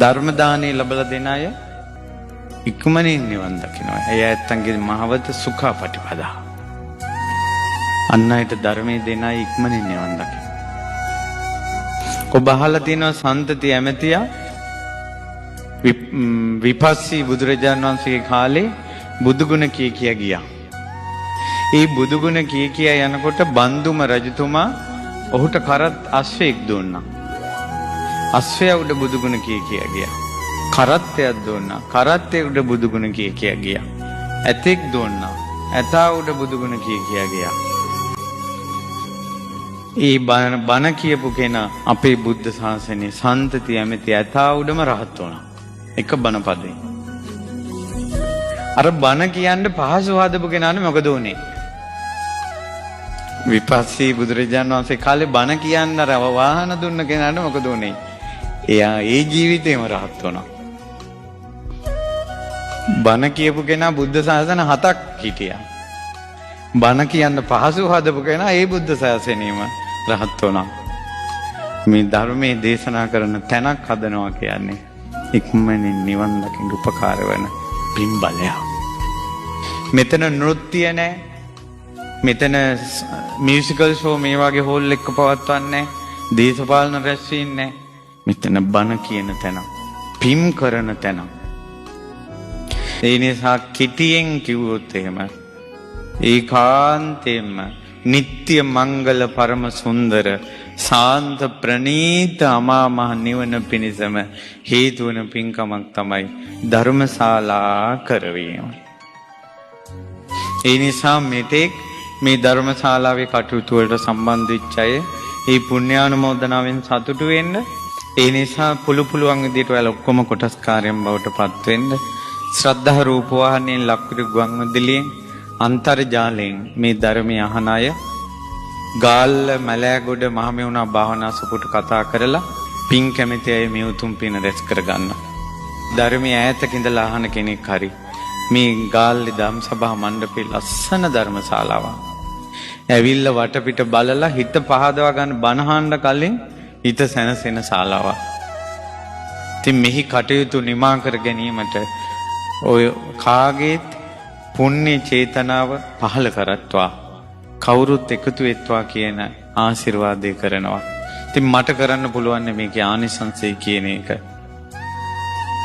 ධර්ම දානය ලැබලා දෙන අය ඉක්මනින් නිවන් දකිනවා. ඒ ඇත්තන්ගේ මහවත සුඛාපටිපදා. අන් අයට ධර්මයේ දෙන අය ඉක්මනින් නිවන් දකිනවා. ඔබ අහලා තියෙනවා සන්තති ඇමතියා විපස්සී බුදුරජාණන් වහන්සේගේ කාලේ බුදුගුණ කිය කිය ගියා. ඒ බුදුගුණ කිය කිය යනකොට බන්දුම රජතුමා ඔහුට කරත් අශ්වයෙක් දුන්නා. අශ්වයා උඩ බුදුගුණ කිය කිය ගියා. කරත්තයක් දුන්නා. කරත්තේ උඩ බුදුගුණ කිය කිය ගියා. ඇතෙක් දුන්නා. ඇතා උඩ බුදුගුණ කිය කිය ගියා. ඒ බණ කියපු කෙනා අපේ බුද්ධ ශාසනයේ සන්තති ඇමති ඇතා උඩම රහත් වුණා. එක බණ පදේ. අර බණ කියන්න පහසු හදපු කෙනාට මොකද වුනේ? විපස්සී බුදුරජාණන් වහන්සේ කාලේ බණ කියන්න අර වාහන දුන්න කෙනාට මොකද වුනේ? එයා ඒ ජීවිතේම රහත් වුණා. බණ කියපු කෙනා බුද්ධ ශාසන 7ක් හිටියා. බණ කියන්න පහසු හදපු කෙනා ඒ බුද්ධ ශාසනයෙම රහත් වුණා. මේ ධර්මයේ දේශනා කරන තැනක් හදනවා කියන්නේ ඉක්මනින් නිවන් දකින්න උපකාර වෙන පින් බලයක්. මෙතන නෘත්‍ය නෑ. මෙතන මියුසිකල් ෂෝ මේ වගේ හෝල් එක පවත්වන්නේ නෑ. දේශපාලන රැස්වීම් නෑ. මෙතන බණ කියන තැන, පින් කරන තැන. ඒ නිසා කෙටියෙන් කිව්වොත් එහෙම ඒකාන්තයෙන්ම නිත්‍ය මංගල පරම සුන්දර සාන්ත ප්‍රණීත අමා මහ නිවන පිණිසම හේතු වන පින්කමක් තමයි ධර්මශාලා කරවීම. ඒ නිසා මෙතෙක් මේ ධර්මශාලාවේ කටයුතු වලට සම්බන්ධ වෙච්ච අය ඒ පුණ්‍යානුමෝදනාවෙන් සතුටු වෙන්න. ඒ නිසා පුළු පුළුවන් විදිහට ඔයාලා ඔක්කොම කොටස්කාරයන් බවට පත් වෙන්න. ශ්‍රද්ධා රූප වාහිනියෙන් ලක්විරු ගුවන් විදුලියෙන් අන්තර්ජාලයෙන් මේ ධර්මය අහන අය ගාල්ල මැලෑගොඩ මහමෙවුනා භාවනා සපුට කතා කරලා පින් කැමති අය මේ උතුම් පින රැස් කරගන්න. ධර්මයේ ඈතක ඉඳලා අහන කෙනෙක් හරි මේ ගාල්ලේ ධම් සභා මණ්ඩපේ ලස්සන ධර්මශාලාවක්. ඇවිල්ලා වටපිට බලලා හිත පහදවා ගන්න බණ අහන්න කලින් හිත සැනසෙන ශාලාවක්. ඉතින් මෙහි කටයුතු නිමා කර ගැනීමට ඔය කාගේත් පුණ්‍ය චේතනාව පහළ කරත්වා, කවුරුත් එකතු වෙත්වා කියන ආශිර්වාදය කරනවා. ඉතින් මට කරන්න පුළුවන් මේකේ ආනිසංසය කියන එක.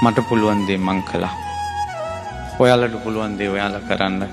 මට පුළුවන් දේ මං කළා. ඔයාලට පුළුවන් දේ ඔයාලා කරන්න.